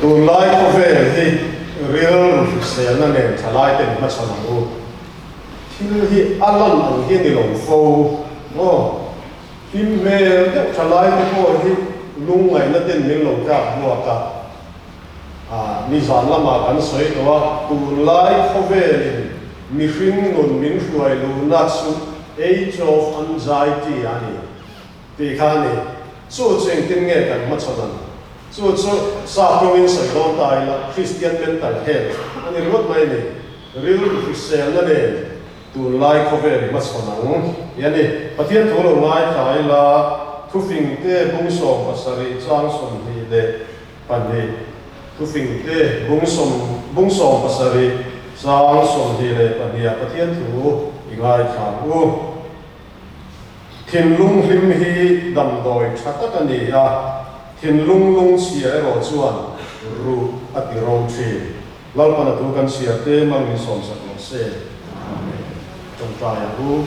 Tunlai khawvel hi rilru hriselna nen thalaiten hmachhawn ang u. Thil hi a lan ang hi a ni lo fo maw? Hlim hmel deuh thalaite pawh hi lungngaihna ten min lo tlak buak a. Nizan lamah kan sawi tawh a, tunlai khawvelin mihring nun min hruai luhna chu Age of Anxiety a ni tih kha a ni. Chu chu engtin nge kan hmachhawn ang? Chu chu sap rawngin sawi dawn ta ila, Christian mental health a ni ringawt mai a ni. Rilru hriselna nen tunlai khawvel i hmachhawn ang tih a ni. Pathian thu lo ngaithla ila, thufingte bung 70 chang 22. Thufingte bung sawm bung 70 chang 22 ah Pathian thu i ngaithla ang u. Thinlung hlim hi damdawi tha tak a ni a, thinlung lungchhia erawh chuan ruh a ti ro thin. Lalpan a thu kan chhiar te mal min sawmsak rawh se. Amen. Tawngtai ang u.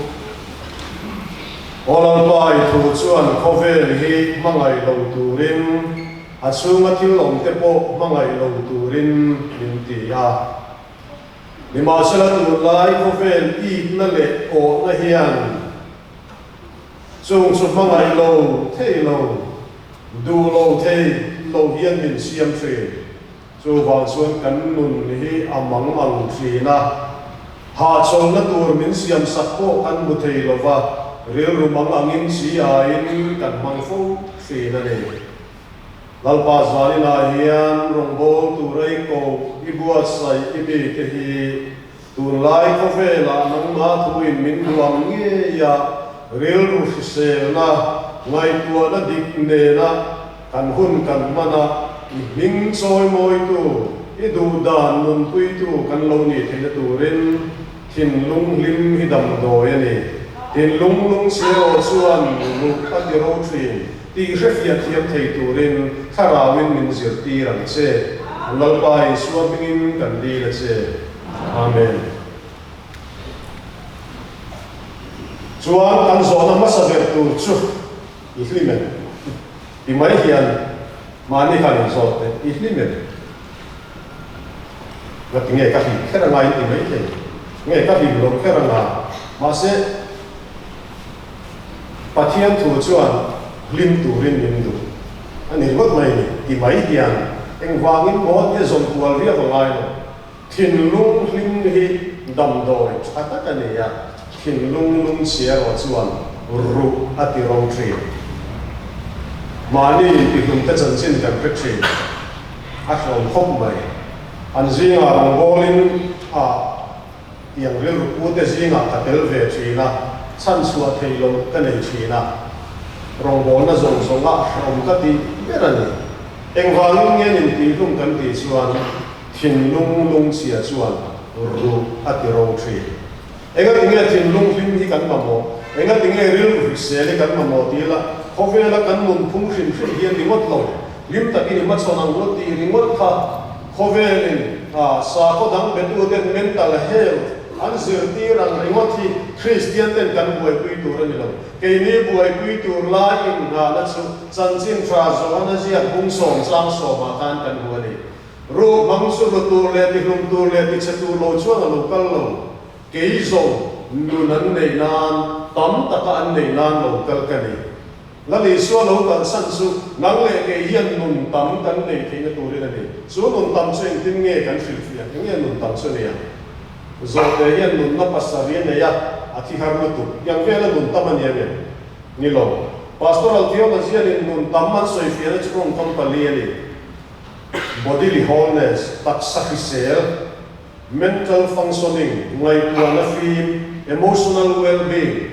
Aw Lalpa, i thu chuan khawvel hi hmangaih lo turin, A chhunga thil awmte pawh hmangaih lo turin min ti a. Nimahsela tunlai khawvel itna leh awhna hian chung chu hmangaih lo thei lo, duh lo thei lo hian min siam thin. Chuvang chuan kan nun hi a mang ang thin a, hahchawlhna tur min siam sak pawh kan hmu thei lo va, rilru mang angin chi aiin kan hmang fo thin a ni. Lalpa zaninah hian rawngbâwl tura i koh, i buatsaih, i mite hi tunlai khawvelah nangmah thuin min duang ngei a, rilru hriselna, ngaihtuahna dik nena kan hun kan hman a, i hming chawimawitu, i duhdan nunpuitu kan lo nih theihna turin thinlung hlim hi damdawi a ni. Thinlung lungchhiarawh chuan ruh a ti ro thin. Tih hrefiah thiam thei turin Thlarauin min zirtir ang che. Lalpa Isua hmingin kan dil a che. Amen. Chuan kan zawhna hmasa ber tur chu i hlim em? Ti mai hian mahni khan inzawt teh, i hlim em? Ngati nge ka hlim kher anga in ti mai thei? Nge ka hlim lo kher anga? Mahse, Pathian thu chuan hlim turin min duh a ni ringawt mai ni ti mai hian engvangin maw tia zawm kual viau a ngai lo. Thinlung hlim hi damdawi tha tak a ni a, thinlung lungchhia erawh chuan ruh a ti ro thin. Mahni intihlumte chanchin kan hre thin a hlawm khawp mai. An zingah rawngbawlin a. Tiang rilru pute zingah ka tel ve thin a, chhanchhuah theih loh ka nei thin a, rawngbawlna zawng zawngah hrehawm ka tih ber a ni. Engvangin nge nin tihhlum kan tih chuan thinlung lungchhia chuan ruh a ti ro thin. Engati nge thinlung hlim hi kan mamawh? Engati nge rilru hrisel hi kan mamawh tih ila khawvela kan nunphung hrim hrim hi a ni ngawt lo. Hlim takin i hmachhawn ang ngawt tih ringawt kha khawvelin sakhaw dang betuten mental health an zirtir ang ringawt hi Kristian ten kan buaipui tur a ni lo. Keini buaipui tur lai inngahna chu chanchin tha Johana ziak bung sawm chang sawmah khan kan hmu a ni. Ruh hmang chu ru tur leh tihlum tur leh tichhe tur lo chuan a lo kal lo. Kei zawng nun an neih nan tam taka an neih nan lo kal ka ni. Lal Isua lo kalsan chu nang leh kei hian nun tam kan neih theihna turin a ni. Chu nun tam chu engtin nge kan hrilhfiah? Eng nge nun tam chu nia? Zawhte hian nunna pasarih a nei a, a thi har lutuk. Tiang vela nun tam a ni ang em? Ni lo. Pastoral theology hianin nun tam an sawifiahna chu tawngkam pali a ni, Bodily wholeness, taksa hrisel, mental functioning, ngaihtuahna fim, emotional well-being,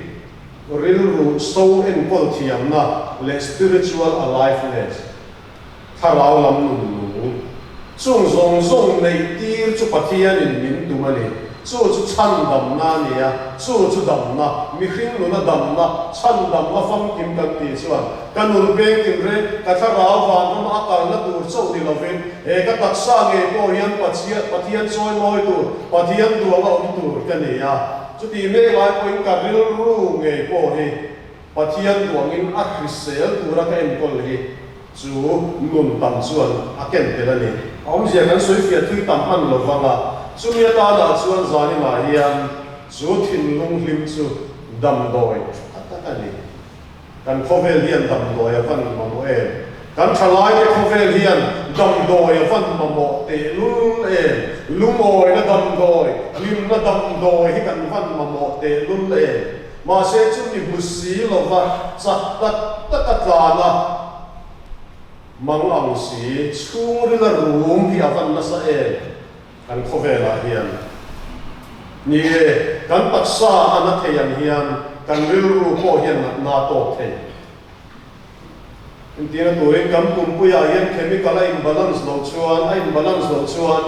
Rilru so enkawl thiamna leh spiritual aliveness, thlarau lam nun nung, chung zawng zawng neih tir chu Pathianin min tum a ni. Chu chu chhandamna a ni a, chu chu damna, mihring nuna damna, chhandamna famkim kan tih chuan ka nun peng tin reng, ka thlarau vanrama a kalna tur chauh ni lovin he ka taksa ngei pawh hian Pathian chawimawi tur, Pathian duanga awm tur ka ni a. Chutih mek lai pawhin ka rilru ngei pawh hi Pathian duangin a hrisel tura ka enkawl hi. Chu nun tam chuan a ken tel a ni. A awmzia kan sawi fiah thui tam hman lo vang a, chumi atanah chuan zaninah hian chu thinlung hlim chu damdawi tha tak a ni. Kan khawvel hian damdawi a van mamawh em? Kan thalaite khawvel hian damdawi a van mamawh tehlul em? Lungawina damdawi, hlimna damdawi hi kan van mamawh tehlul em? Mahse chumi hmu si lova chak tak taka tlan a mang ang si, chhungrila rum hi a van nasa em kan khawvelah hian. Ni e, kan taksa a na thei ang hian kan rilru pawh hian natna a tawk thei. Entirna turin kan pumpuiah hian chemical a in-balance loh chuan, a in-balance loh chuan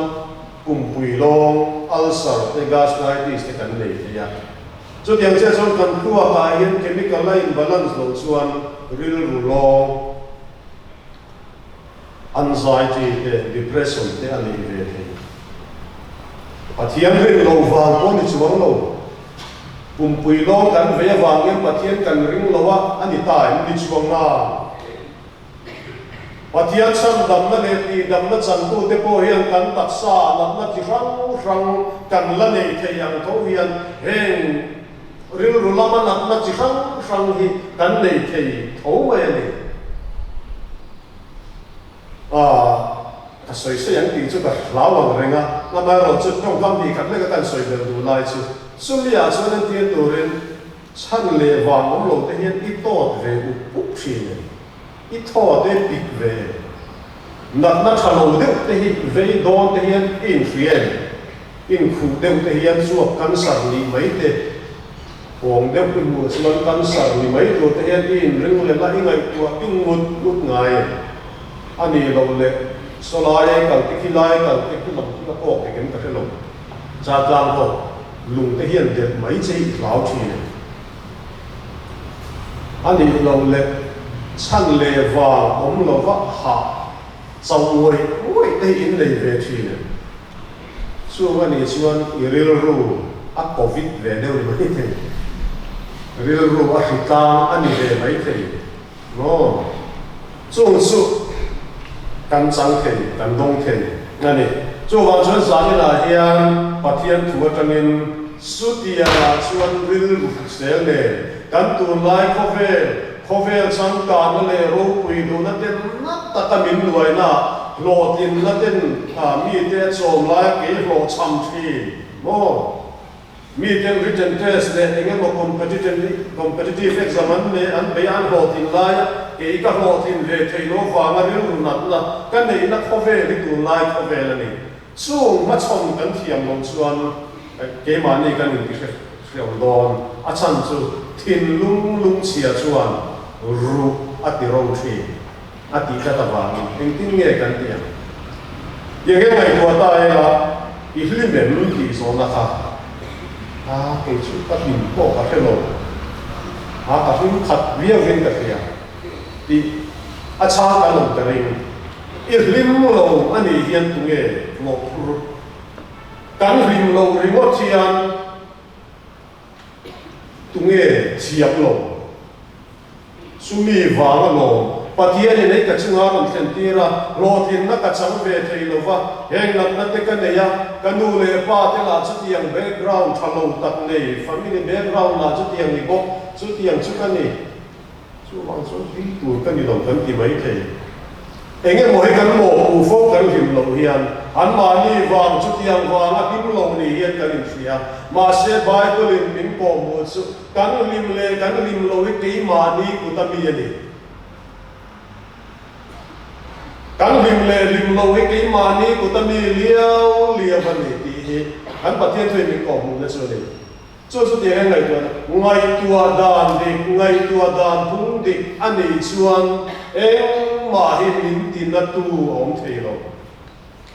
pumpui lawng, ulcer te, gastritis te kan nei thei a. Chutiang chiah chuan kan thluakah hian chemical a in-balance loh chuan rilru lawng, anxiety te, depression te a nei ve thei. Pathian rin loh vang pawh ni chuang lo. Pumpui lawng kan vei avangin Pathian kan ring lo a, a ni ta em ni chuang na? Pathian chhandamna leh tihdamna chantute pawh hian kan taksa natna chi hrang hrang kan la nei thei ang tho hian heng rilru lama natna chi hrang hrang hi kan nei thei tho mai a ni. Aaa, ka sawi sawi ang tih chu ka hlau ang reng a, amaherawhchu tawngkam hnih khat leka kan sawi belh duh lai chu chumi-ah chuan entir turin chhan leh vang awm lo te hian i tawt ve up up thin em? I thaw te pik ve em? Natna tha lo deuh te hi vei dawn te hian i inhria em? Inkhuh deuh te hian chuap cancer nih mai te Kawng deuh i hmuh chuan cancer ni mai tur te hian i inring leh la, i ngaihtuah ping ngut ngut ngai em? A nih loh leh saw lai ei kal te khi lai kal te khi lam khi ka kawk dik em ka hre lo. Chaltlang ho lung te hian delh mai che hi i hlau thin em? A nih loh leh chhan leh vang awm lova hah chauh ngawih ngawih te hi in nei ve thin em? Chung a nih chuan i rilru a covid ve deuh ni mai thei, rilru a hritlang a ni ve mai thei maw? Chung chu kan chang thei, kan dawng thei a ni. Chuvang chuan zaninah hian Pathian thu atangin chutiangah chuan rilru hrisel nen kan tunlai khawvel, Khawvel changkanna leh ropui duhna ten nat taka min nuaina, hlawhtlinna ten mite a chawm laia kei hlawhchham thin maw? Miten written test leh eng emaw competitive exam an nei an bei an hlawhtlin laia kei ka hlawhtlin ve theih loh vanga rilru natna ka neihna khawvel hi tunlai khawvel a ni. Chung hmachhawn kan thiam loh chuan keimahni kan intihre hrehawm dawn. A chhan chu thinlung lungchhia chuan ruh a ti ro thin a tih tlat avangin engtin nge kan tih ang? Tiang hian ngaihtuah ta ela i hlim em tih zawhna kha a kei chu ka hlim pawh ka hre lo a, ka hlim khat viauin ka hria tih a chhang kan awm ka ring. I hlim lo a nih hian tunge mawhphur? Kan hlim lo ringawt hian tunge thiam lo? Chumi vang alawm Pathianin hei ka chunga rawn thlen tir a, hlawhtlinna ka chang ve thei lo va, heng natna te ka nei a, ka nu leh pa te lah chutiang background tha lo tak nei, family background lah chutiang ni bawk, chutiang chu ka ni. Chuvang chuan hlim tur ka ni lo kan ti mai thei. Eng emaw hi kan mawhpuh fo kan hlim loh hian anmahni vang chutiang vanga hlim lo ni hian kan inhria. Mahse Bible-in min kawhhmuh chu kan hlim leh kan hlim lo hi keimahni kut a mi a ni. Kan hlim leh hlim lo hi keimahni kut a mi liau liau a ni tih hi kan Pathian thuin min kawhhmuhna chu a ni. Chu chu tiang hian ngaihtuah ngaihtuah dan dik, ngaihtuah dan phung dik a nih chuan engmah hi min tina tu a awm thei lo.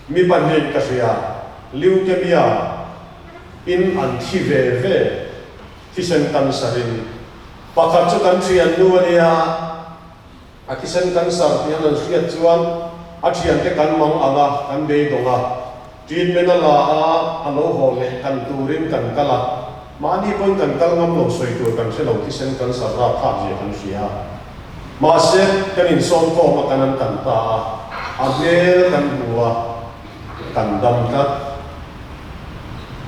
Mi pahnih ka hria, leukemia in an thi ve ve, thisen cancer in. Pakhat chu kan thiannu a nia. A thisen cancer tih an han hriat chuan a thiante kan mang ang a, kan beidawng a. Treatment a la a, a lo haw leh kan turin kan kal a. Mahni pawhin kan kal ngam lo sawi tur kan hre lo thisen cancer rapthlak zia kan hria a. Mahse, kan insawm khawm a, kan an kan ta a, a hmel kan hmu a, kan dam tlat.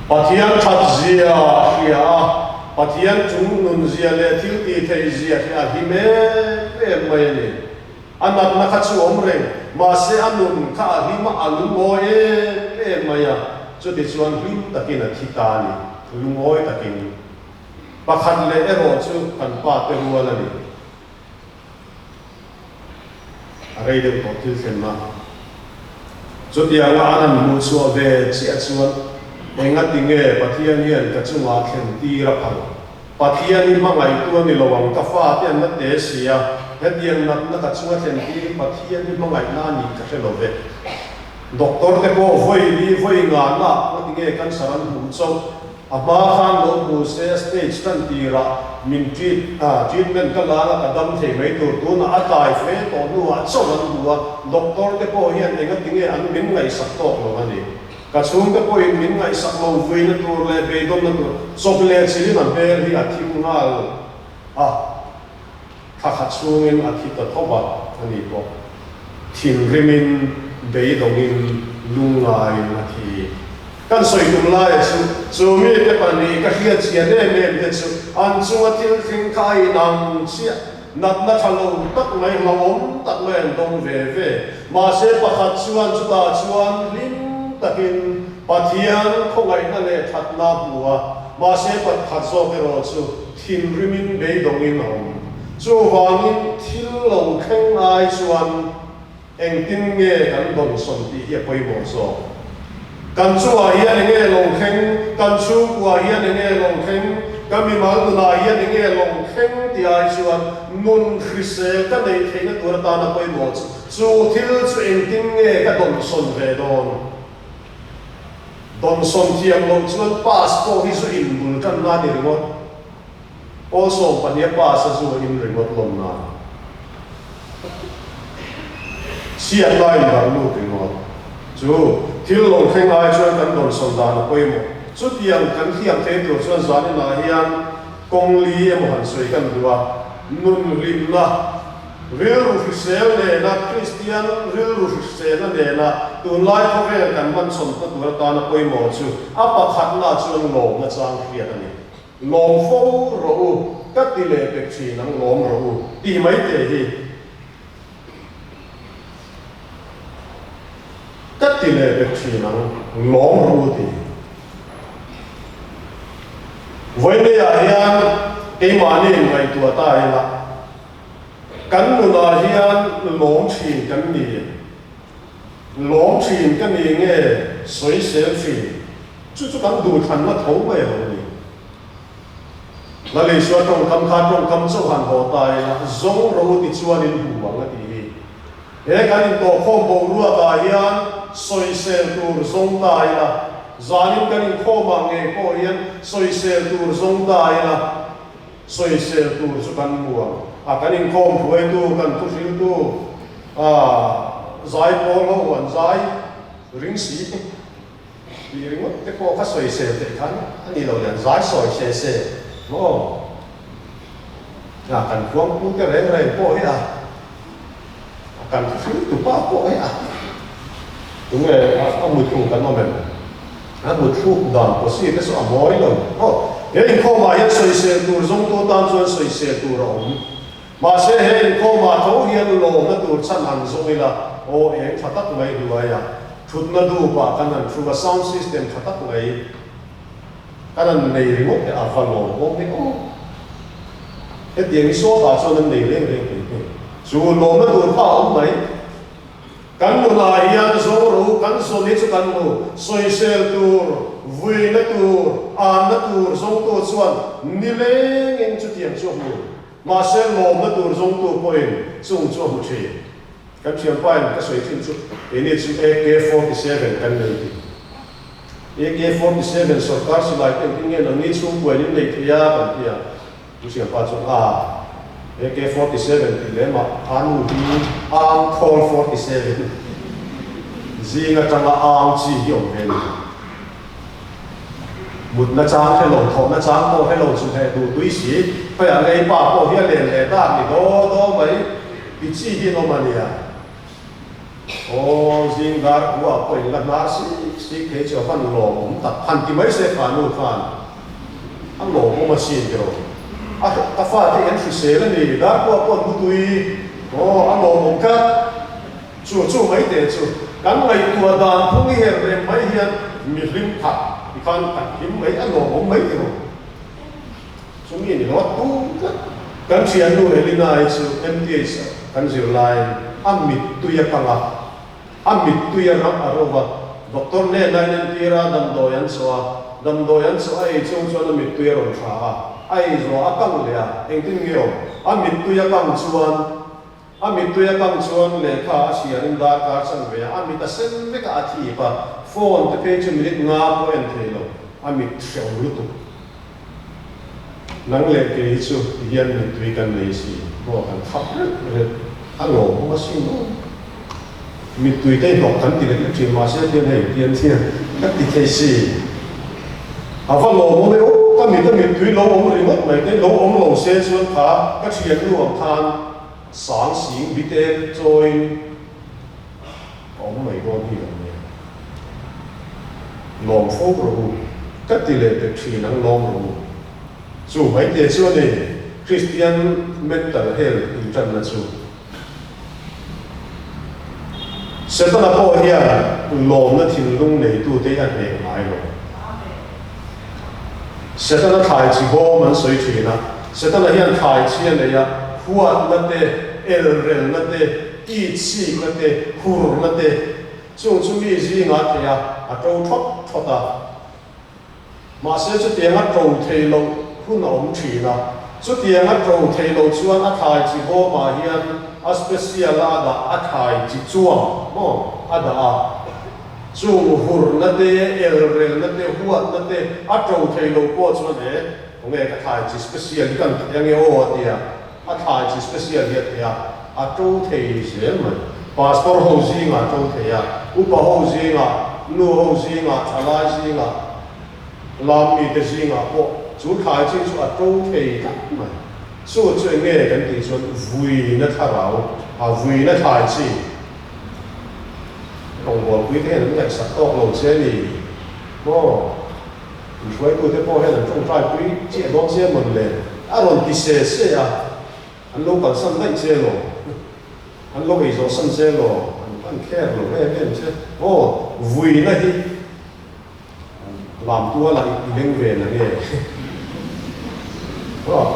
Pathian that zia a hria a, Pathian chung nun zia leh thil tih theih zia hi a hlim em em mai a ni. A natna kha chu awm reng, mahse a nun kha a hlim a, a lungawi em em mai a, chutichuan hlim takin a thi ta a ni, lungawi takin. Pakhat leh erawh chu kan pa te rual a ni. A rei deuh tawh thil thlenna. Chutianga an han hmuh chhuah ve chiah chuan engati nge Pathian hian ka chungah thlen tir a phal? Pathian hi hmangaihtu a ni lo ang, ka fate an la te si a, hetiang natna ka chunga thlen tir hi Pathian hi hmangaihna a nih ka hre lo ve. Doctor te pawh vawi li vawi ngana ngati nge cancer an hmuh chauh? A hma khan lo hmu se a stage tan tirah min treat a, treatment ka lal a ka dam thei mai tur tunah a tlai fe tawh hnuah chauh an hmu a, doctor te pawh hian engati nge an min ngaihsak tawk lo a ni. Ka chhungte pawhin min ngaihsak lo vuina tur leh beidawnna tur chawp leh chilin a hmel hi a thim nghal a. Thla khat chhungin a thi ta tho va, a ni pawh thinrimin beidawngin lungngaiin a thi. Kan sawi tum laia chu, chu mite pahnih ka hriat chian em em te chu an chunga thil thleng kha a inang chiah, natna tha lo tak mai, hlauhawm tak mai an dawng ve ve. Mahse pakhat chuan chutah chuan hlim takin Pathian khawngaihna leh thatna a hmu a, mahse pakhat zawk erawh chu Thinrimin beidawngin a awm. Chuvangin thil lo thleng ai chuan engtin nge kan dawnsawn tih hi a pawimawh zawk. Kan chungah hian enge lo thleng, kan chhungkuah hian enge lo thleng, ka mimal nunah hian enge lo thleng tih ai chuan nun hrisel ka neih theihna tur atana pawimawh chu chu thil chu engtin nge ka dawnsawn ve dawn. Dawnsawn thiam loh chuan pass pawh hi zu in bul tan na ni ringawt. Pawl 12 a pass a zu a in ringawt lawm na. Chhiat lai in barh lut ringawt. Chu thil lo thleng ai chuan kan dawnsawn dan a pawimawh. Chutiang kan thiam thei tur chuan zaninah hian kawng li emaw han sawi kan duh a, nun hlimna, Rilru hrisel nena Kristian rilru hriselna nena tunlai khawvel kan hmanchhawn hma tur atana pawimawh chu a pakhatna chuan lawmna chang hriat a ni. Lawm fo rawh u, ka ti leh pek thin ang lawm rawh u tih mai te hi ka ti leh pek thin ang lawm rawh u tih. Vawiineiah hian keimahni ngaihtuah ta ila. Kan nunah hian lawm thin kan ni. Lawm thin ka ni nge sawisel thin? Chu chu kan duhthlanna tho mai a lo ni. Lalisua tawngkam kha tawngkam chauh han haw ta ila, zawng ro ti chuan in hmu ang a tih hi. He kan intawhkhawm boruakah hian sawisel tur zawng ta ila, zanin kan inkhawmah ngei pawh hian sawisel tur zawng ta ila, Sawisel tur chu kan hmu ang a, kan inkhawm hruaitu, kan thuhriltu, zai pawl ho an zai ring si tih ringawt te pawh kha sawisel theih khan a ni lo le, an zai sawi se se maw? A, kan khuangpu te reng reng pawh hi a. Kan hriltu pa pawh hi a tunge a muthluk kan awm em? A muthluk dan pawsi te chu a mawi lo aw. He inkhawmah hian sawisel tur zawngtu tan chuan sawisel tur a awm. Mahse he inkhawmah tho hian lawmna tur chhan han zawng ila aw eng tha tak mai hnuaia thutna dupah kan han thu a, sound system tha tak mai. Kan an nei ringawt te a va lawm awm e aw. Hetiang hi sawtah chuan an nei reng reng thei thei. Chu lawmna tur kha a awm mai. Kan nunah hian zawng ro kan zawn hi chu kan hmu. Sawisel tur, vuina tur, anna tur zawngtu chuan nilengin chutiang chu a hmu. Mahse lawmna tur zawngtu pawhin chung chu a hmu thin. Kan thianpa in ka sawi thin chu keini chu AK 47 kan nei tih. AK 47 sorkar silai te engtin nge nangni chhungkua in in nei thei a kan ti a. Chu thianpa chuan a AK 47 tih lem ah a nu hi arm khawl 47 zing atanga arm chi hi awm ve ni. Mutna chang hre lo, thawhna chang pawh hre lo chu heh duh tui si. Khawiah ngei pa pawh hi a len leh tak ni daw daw mai. Ti chi hi an awm a nia. Aw, zing dar kua pawh in la hnar sik sik thei chu a van lawmawm tak. Han ti mai se kha nu khan a lawmawm asin tiraw. A ka fate hi an hrisel a ni, dar kua pawh an mutui. Aw, a lawmawm tlat. Chu chu mai teh chu kan ngaihtuah dan phung i her rem mai hian mi hlim khat tikhan kan hlim mai a lawmawm mai tiraw. Chumi ni lo a tum tlat. Kan thiannu Elina-i chu MTH kan zir laiin a mittui a kang a, a mittui a rap a ro va. Doctor hnena inentir a, damdawi an chawh a, damdawi an chawh a ei chung chuan a mittui a rawn tha a, a ei zawh a kang leh a, engtin nge awm? A mittui a kang chuan A mittui a kang chuan lehkha a chhiarin darkar chan ve a, a mit a sen vek a, a thip a, phone te phei chu minute nga pawh en thei lo, a mit hrehawm lutuk. Nang leh kei hi chu ti hian mittui kan nei si, maw kan khap reuh reuh, a lawmawm asin aw. Mittui te hnawk kan ti lek lek thin, mahse tian hei tian thian ka ti thei si. A va lawmawm e aw, ka mit a mittui lo awm ringawt mai te, lo awm lo se chuan kha ka thiannu ang khan Sang sing bite chawiin a awm mai dawn hi lo nia. Lawm fo rawh u, ka ti leh pek thin ang lawm rawh u. Chu mai te chu a ni, Kristian mental health intanna chu. Setana pawh hian lawmna thinlung neitute hi a hneh ngai lo. Setana thlai chi bawm an sawi thin a, Setana hian thlai chi a nei a, huatna te, elrelna te, itsikna te, hurna te, chung chu mi zingah thei a, a to thawt thawt a. Mahse chutianga to thei loh hun a awm thin a, chutianga to thei lo chuan a thlai chi bawmah hian a special a dah a thlai chi chuang maw a dah a. Chung hurna te, elrelna te, huatna te a to thei lo pawh chuan e, khawnge ka thlai chi special hi kan thei ange aw a ti a, a thlai chi special hi a thei a, a to thei zel mai. Pastor ho zingah a to thei a, upa ho zingah, nu ho zingah, thalai zingah, lam mite zingah pawh chu thlai chi chu a to thei tlat mai. Chu chu enge kan tih chuan vuina thlarau, a vuina thlai chi. Rawngbawlpui te hian an ngaihsak tawk lo che a ni maw? In hruaitute pawh hian an tawngtaipui chiah dawn che mawn le? A rawn ti se se a, an lo kalsan daih che law? An lo ei zawhsan che law? An pan kher lo em em che. Aw, vuina hi Lam tuala i leng ve na nge? Aw,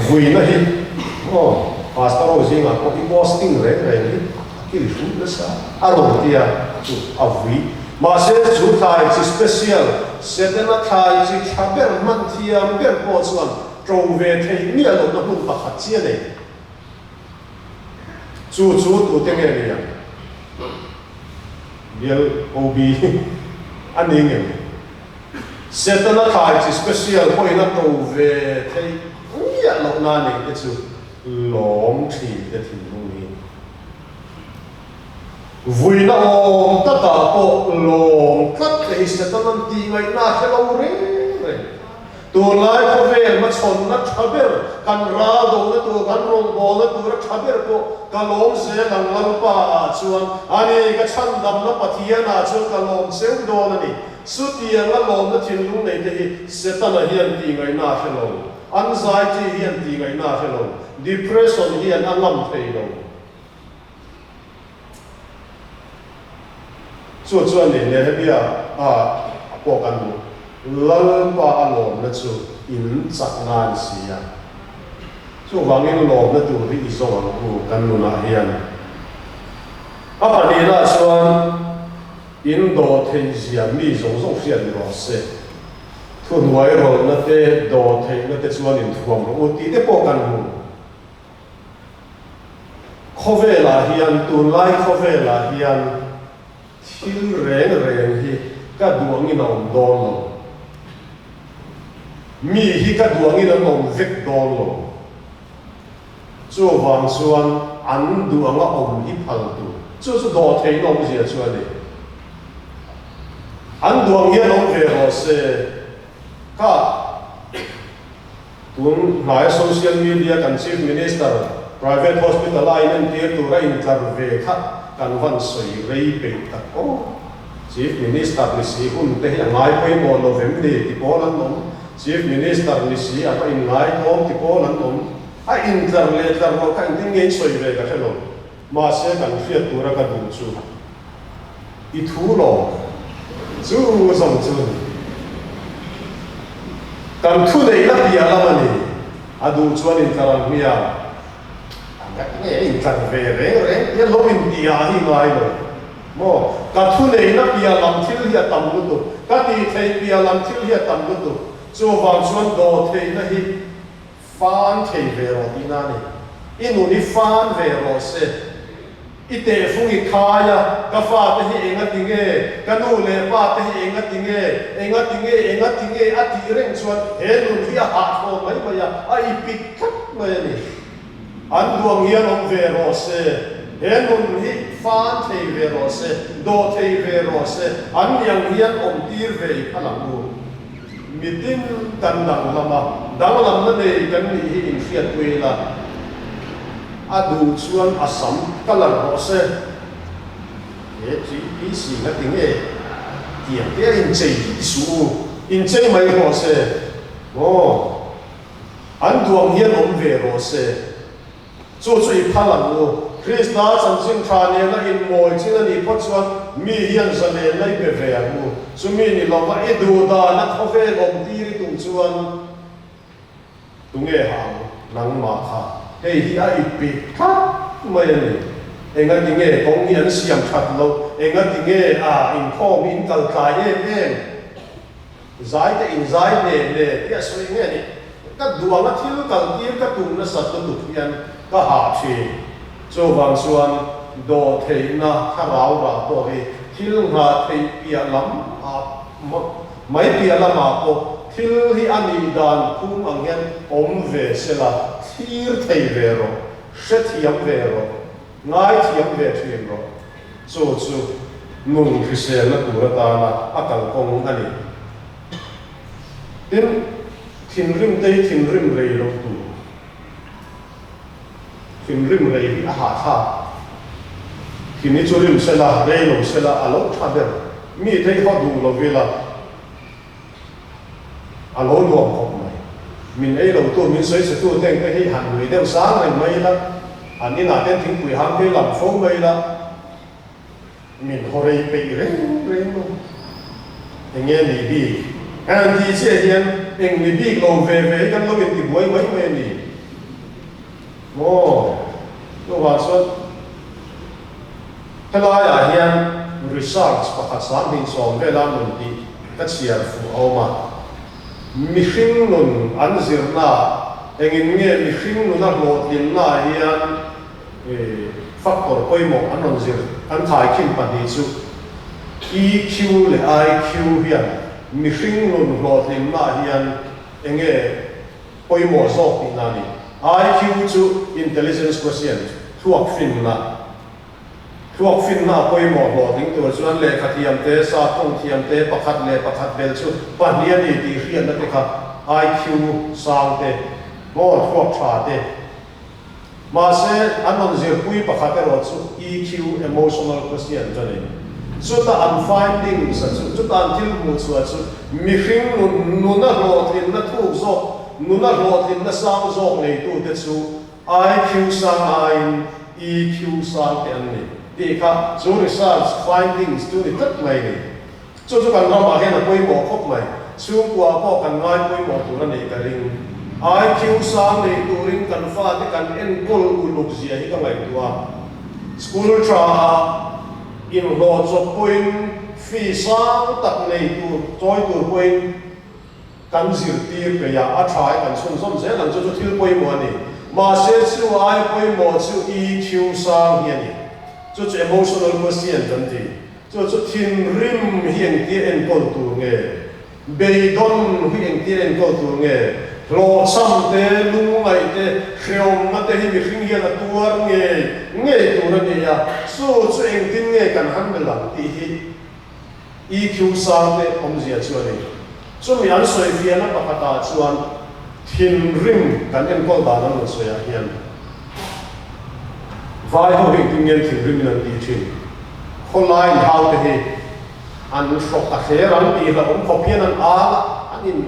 vuina hi aw, Pastor ho zingah pawh i posting reng reng hi a kil hrut nasa a rawn ti a, chu a vui. Mahse chu thlai chi special, Setana thlai chi tha ber hman thiam ber pawh chuan to ve thei miah lohna hmun pakhat chi a nei. Chu chu tute nge ni ang? Bial OB a ni ngem? Setana thlai chi special pawhin a to ve theih miah loh na nei te chu lawm thin te thinlung hi. Vuina awm takah pawh lawm tlat te hi Setana'n tih ngaihna a hre lo reng reng. Tunlai khawvel hmachhawnna tha ber, kan ral dohna tur, kan rawngbawlna tura tha ber pawh ka lawm zel ang Lalpa ah chuan a ni, ka chhandamna Pathian ah chuan ka lawm cheu dawn a ni. Chutianga lawmna thinlung nei te hi Setana hian tih ngaihna a hre lo, anxiety hian tih ngaihna a hre lo, depression hian a ngam thei lo. Chu chuan nih Nehemia a a pawh kan hmu. Lalpa a lawmna chu in chakna a ni si a. Chuvangin lawmna tur hi i zawng ang u kan nunah hian. A pahnihna chuan in dawh theih zia mi zawng zawng hriat ni rawh se. Thuhnuai rawlhna te, dawh theihna te chuan inthuam rawh u tih te pawh kan hmu. Khawvelah hian, tunlai khawvelah hian thil reng reng hi ka duh angin a awm dawn lo. Mi hi ka duh angin an awm vek dawn lo. Chuvang chuan an duh anga awm hi phal tur. Chu chu dawhtheihna awmzia chu a ni. An duh ang hian awm ve rawh se. Ka. Tun hnaia social media kan Chief Minister Private hospital a inentir tura intlar ve kha kan van sawi rei peih tak aw. Chief Minister ni si hun te hi a ngai pawimawh lo vem ni ti pawl an awm, Chief Minister ni si a va inngai tlawm ti pawl an awm. A intlar leh tlar loh kha engtin nge i sawi ve ka hre lo. Mahse kan hriat tura ka duh chu i thu lo chu zawng chu a ni. Kan thu neihna piah lam a ni. A duh chuan intlar ang hmiang. A ngat nge a intlar ve reng reng hian lo intihah hi ngai lo maw? Ka thu neihna piah lam thil hi a tam lutuk, ka tih theih piah lam thil hi a tam lutuk. Chuvang chuan dawhtheihna hi Fan thei ve rawh tihna a ni. I nun hi fan ve rawh se. I tehfung i khai a, ka fate hi enga ti nge, ka nu leh pa te hi enga ti nge, enga ti nge, enga ti nge a tih reng chuan he nun hi a hahthlawm mai mai a, a i pit tlat mai a ni. An duang hian awm ve rawh se. He nun hi fan thei ve rawh se, dawh thei ve rawh se, an niang hian awm tir ve i phal ang u. Mitin kan danglam a, danglamna nei kan nih hi inhriatpui ila, a duh chuan a sam colour rawh se. He TPC nga ti nge tiang te a inchei hi ti suh u, inchei mai rawh se. Aw, an duang hian awm ve rawh se. Chu chu i phal ang u. Krista chanchin tha nena inmawi chin a nih phawt chuan mi hian zalenna i pe ve ang u. Chumi ni lova i duh dana khawvel awm tir i tum chuan tunge ha ang nangmah kha? Hei hi a i pik tlat mai a ni. Engati nge kawng hi an siam that loh? Engati nge a inkhawm hi in kal tlai em em? Zai te in zai hle hle tih a sawi nge ni? Ka duh anga thil kal tir ka tum nasat lutuk hian ka hah thin. Chuvang chuan dawhtheihna thlarau rah pawh hi thil nghah theih piah lam ah mai piah lamah pawh thil hi a nih dan phung ang hian awm ve sela thlir thei ve rawh, hrethiam ve rawh. Ngaithiam ve thin rawh. Chu chu nun hriselna tur atana a kalkawng a ni. Tin, thinrim te hi thinrim rei loh tur. Thinrim rei hi a hahthlak. Thin hi chu rim sela, rei lo sela a lo tha ber. Mi te hi haw duh lo ila. A lo nuam khawp mai. Min ei lo tu, min sawi chhe tu teng te hi han nui deuh sang reng mai ila, an inah ten thingpui hang phei lam fo mai ila, min haw rei peih reng reng lo. Eng nge ni bik? Kan han tih chiah hian eng ni bik lo ve ve hi kan lo intibuai mai mai a ni. Maw? Chuvang chuan helaiah hian research pakhat 2010 vela nun tih ka chhiar fuh a awm a. Mihring nun an zirnaah engin nge mihring nuna hlawhtlinnaah hian factor pawimawh an rawn zir an thaikhin pahnih chu EQ leh IQ hian mihring nun hlawhtlinnaah hian enge Pawimawh zawk tihna a ni. IQ chu Intelligence Quotient, thluak finna. Thluak finna a pawimawh hlawhtling tur chuan lehkha thiam te, sa thawng thiam te, pakhat leh pakhat bel chu pahnih a ni tih hriatna te kha IQ sang te, maw thluak tha te. Mahse, an rawn zirpui pakhat erawh chu EQ, Emotional Quotient, a ni. Chuta an findings a chu, chuta an thil hmuh chhuah chu mihring nun, nuna hlawhtlinna thuk zawk, nuna hlawhtlinna sang zawk neitute chu IQ sang aiin EQ sang te an ni tih kha chu research findings chu ni tlat mai a ni. Chu chu kan ramah hian a pawimawh khawp mai. Chhungkua pawh kan ngai pawimawh tur a nih ka ring. IQ sang nei turin kan fate kan enkawl uluk zia hi ka ngaihtuah a. School tha ah inhlawh chawp pawhin fee sang tak nei tur, chawi tur pawhin kan zirtir peih a, a tha e kan chhunzawm zel ang chu chu thil pawimawh a ni. Mahse chu ai pawimawh chu EQ sang hi a ni. Chu chu emotional quotient kan ti. Chu chu thinrim hi engtia enkawl tur nge? Beidawn hi engtia enkawl tur nge? Hlawhchham te, lungngaih te, hreawmna te hi mihring hian a tuar ngei ngei tur a ni a, chu chu engtin nge kan handle ang tih hi EQ sang te awmzia chu a ni. Chumi an sawifiahna pakhatah chuan thinrim kan enkawl dan an rawn sawiah hian. Vai ho hi engtin nge an thinrim in an tih thin? Khawlai inhau te hi an hrawk a thler ang tih hlauhawm khawp hian an al a, an in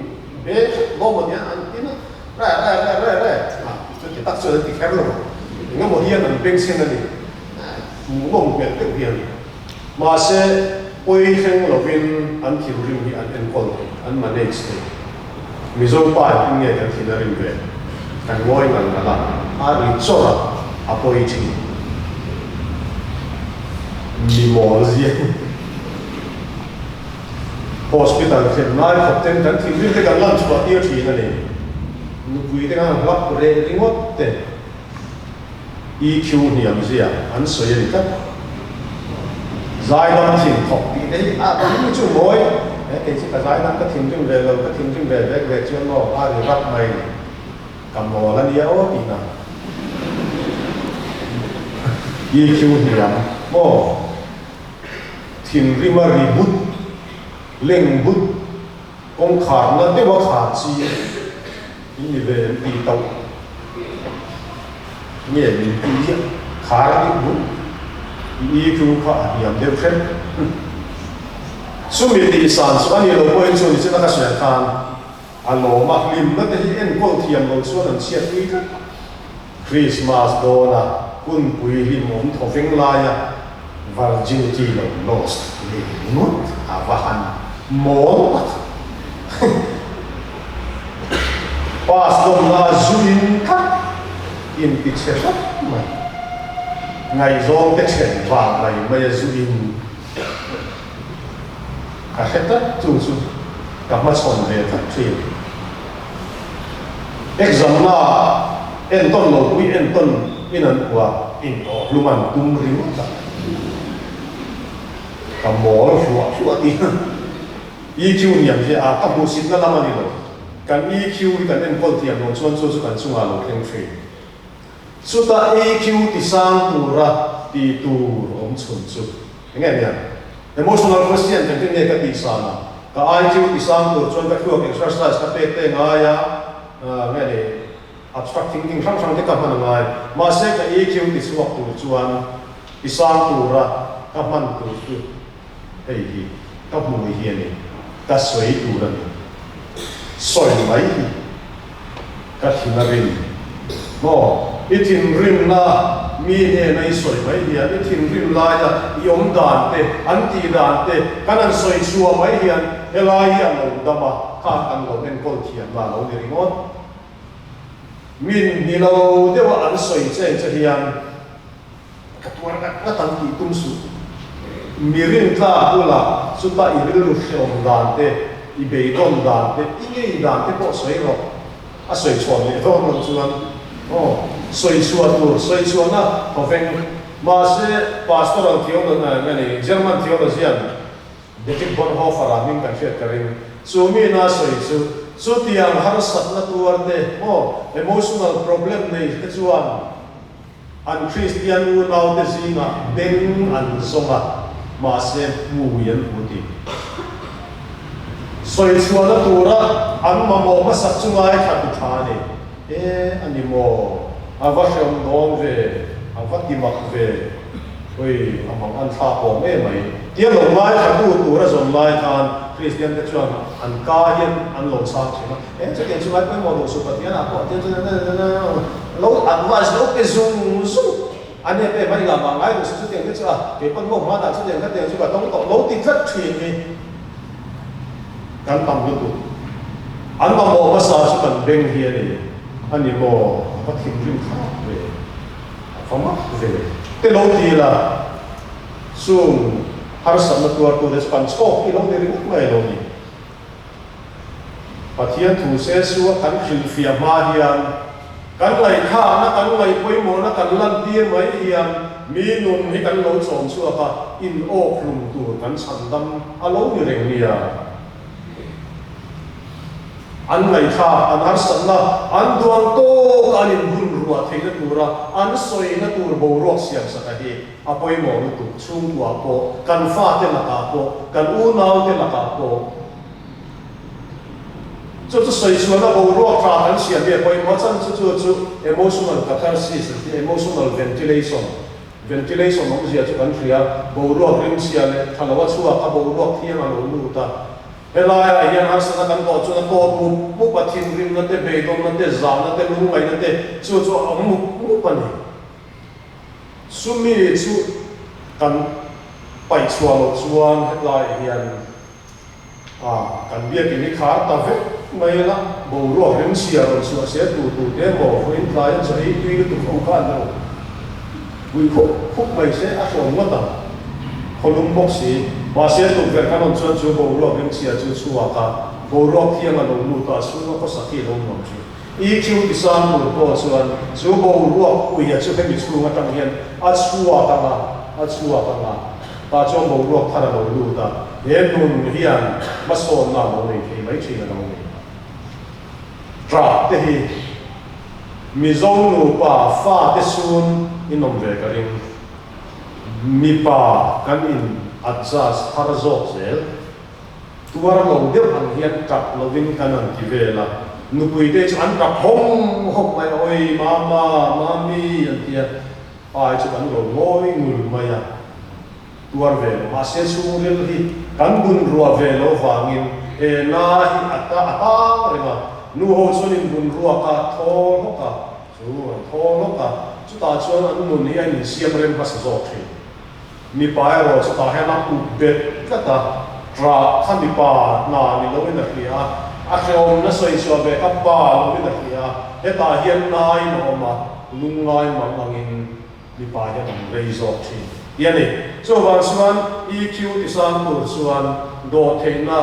beng hrep hlawm a nia, an tin a, re re re re re a, chuti tak chuan an ti kher lo ang, engemaw hian an beng chheng a ni, hmuhnawm hmel deuh hian. Mahse, pawi thleng lovin an thinrim hi an enkawl thei, an manage thei. Mizo pa engtin nge kan thin a rim ve? Kan ngawi ngal ngal a, a ri chawrh a, a pawi thin. Mi mawl zia. Hospital thlen lai khawp ten kan thinrim te kan lan chhuah tir thin a ni. Nupui te khan hlap reh ringawt te. EQ hniam zia an sawi a ni tlat. Zaidam thin thawk tih te hi a ring chu mawi. He kei chu ka zaidam ka thinrim ve lo, ka thinrim ve vek ve chuan maw a ri rap mai ni. Ka mawl a nia aw tihna. EQ hniam maw thinrim a ri but, leng but, kawngkharna deuha khar chi In ni ve em tih tauh nge min ti ziah khar a nih bul i EQ kha a hniam deuh hret. Chumi tih san chu a ni lo pawhin chu ni china ka hriat khan a lawm a, hlimna te hi enkawl thiam lo chuan an chhiat pui tlat. Christmas dawna hunpui hlimawm thawveng laia virginity lo lost leh ringawt a va han mawl tak. Pass lawmna a zu in tlat in ti chhe hrep mai. Ngaihzawng te then vang mai mai a zu in ka hre tlat chu chu ka hmachhawn ve tlat thin. Exam na entawn lo pui entawn in an phuah in awh hlum an tum ringawt a, ka mawl hluah hluah tih EQ hniam hi a ka hmuhsitna lam a ni lo. Kan EQ hi kan enkawl thiam lo chuan chu chu kan chungah lo thleng thin. Chuta EQ tisang tura ti tur awm chhun chu eng nge nia? Emotional quotient engtin nge ka tih san a? Ka IQ tisang tur chuan ka thluak exercise ka pek te ngai a, nge ni abstract thinking hrang hrang te ka hman a ngai. Mahse ka EQ tichhuak tur chuan tisang tura ka hman tur chu hei hi ka hmui hi a ni, ka sawi tur a ni. Sawi mai hi ka thin a rim maw? I thinrimna mi hnena i sawi mai hian i thinrim laia i awm dan te, an tih dan te kan han sawi chhuah mai hian helai hi a lo dam a, kha kan lo enkawl thiam la lo ni ringawt. Min ni lo deuha an sawi cheng che hian Ka tuar ngat ngat ang tih tum suh. Mi rintlak bulah chuta i rilru hreawm dan te, i beidawn dan te, i ngei dan te pawh sawi rawh. A sawi chhuah leh dawn loh chuan aw, sawi chhuah tur sawi chhuahna thawveng. Mahse, Pastoral Theology, nge ni, German theologian Dietrich Bonhoeffer-a hming kan hriat ka ring. Chu mi na sawi chu, chutiang harsatna tuar te, maw, emotional problem nei te chuan, An Kristian unaute zingah beng an zawng a, mahse hmui an hmu tih sawi chhuahna tura an mamawh hmasak chu ngaithla tu tha a ni. E, a ni maw? A va hreawm dawn ve, a va ti mak ve, ui, a mang an thlak awm em mai. Tia lo ngaithla tu tura zawn lai khan Kristian te chuan an ka hian an lo chhang thin a. He chutiang chu ngai pawimawh duh suh Pathian ah pawh tiang chuan lo advice lo pe zung zung a nia pe hmai ngah mah ngai duh suh chutiang te chu a kei pawn maw hmanah chutiang kha tiang chu ka tawng tawh lo ti tlat thin hi kan tam lutuk an mamawh hmasa chu kan beng hi a ni a ni maw a va thinrim thlak ve a va mak ve te lo ti la chung harsatna tuartute chu kan chhawk hi lo ni ringawt mai lo ni. Pathian thu se chu a kan hrilhfiah hma hian kan ngaihthlakna, kan ngaihpawimawhna kan lantir mai hian mi nun hi kan lo chawm chhuak a, in awk hlum tur kan chhandam a lo ni reng nia. An ngaihthlak, an harsatna, an duang tawk a an inbun ruah theihna tura an sawina tur boruak siamsaka hi a pawimawh lutuk, chhungkuah pawh, kan fate lakah pawh, kan unaute lakah pawh. Chu chu sawi chhuahna boruak tha kan siam hi a pawimawh a, chhan chu chu chu emotional catharsis an ti a, emotional ventilation. Ventilation awmzia chu kan hria, boruak rimchhia leh tha lo a chhuak a, boruak thiang a lo lut a. Helaiah hian harsatna kan tawh chuan a tawt mup mup a, thinrimna te, beidawnna te, zahna te, lungngaihna te chu chu a awm mup mup a ni. Chumi chu kan paih chhuah loh chuan hetlaiah hian A, kan biakin i khar ta vek mai la, boruak rimchhia rawn chhuah se tur tur te emaw vawiin tlaia chaw ei tui lutuk ho khan lo vui khup khup mai se a hrawm ngawt ang. Khawlum bawk si, mahse tukverh kan rawn chuan chu boruak rimchhia chu chhuak a, boruak thiang a lo lut a, a chhunga khawsak hi a lo nuam thin. EQ tisang tur pawh chuan chu boruak uia chu hemi chhung atang hian a chhuak ang a, a chhuak ang a, tah chuan boruak thar a lo lut a, he nun hian hmasawnna a lo nei thei mai thin a lo ni. Ṭah te hi Mizo nupa fate sun in awm ve ka ring. Mipa kan in adjust thar zawk zel. Tuar lo deuh ang hian tap lovin kan han ti vel a, nupui te chu an tap hawm hawm mai a, Oi mama, mami an ti a, pa hi chu kan lo ngawi ngul mai a, tuar ve lo. Mahse chhungril hi kan bunruah ve lo vangin he na hi a ta a tang reng a, nu ho chuan in bunruak a thawl hawk a, chu an thawl hawk a, chutah chuan an nun hi a insiam rem hmasa zawk thin. Mipa erawh chutah hian a up bet tlat a, ṭah kha mipa hna ni loin a hria a, a hrehawmna sawi chhuah ve kha pa loin a hria a, hetah hian naiin a awm a, lungngai mang angin mipa hian an rei zawk ṭhin tih a ni. Chuvang chuan EQ tisang tur chuan dawhtheihna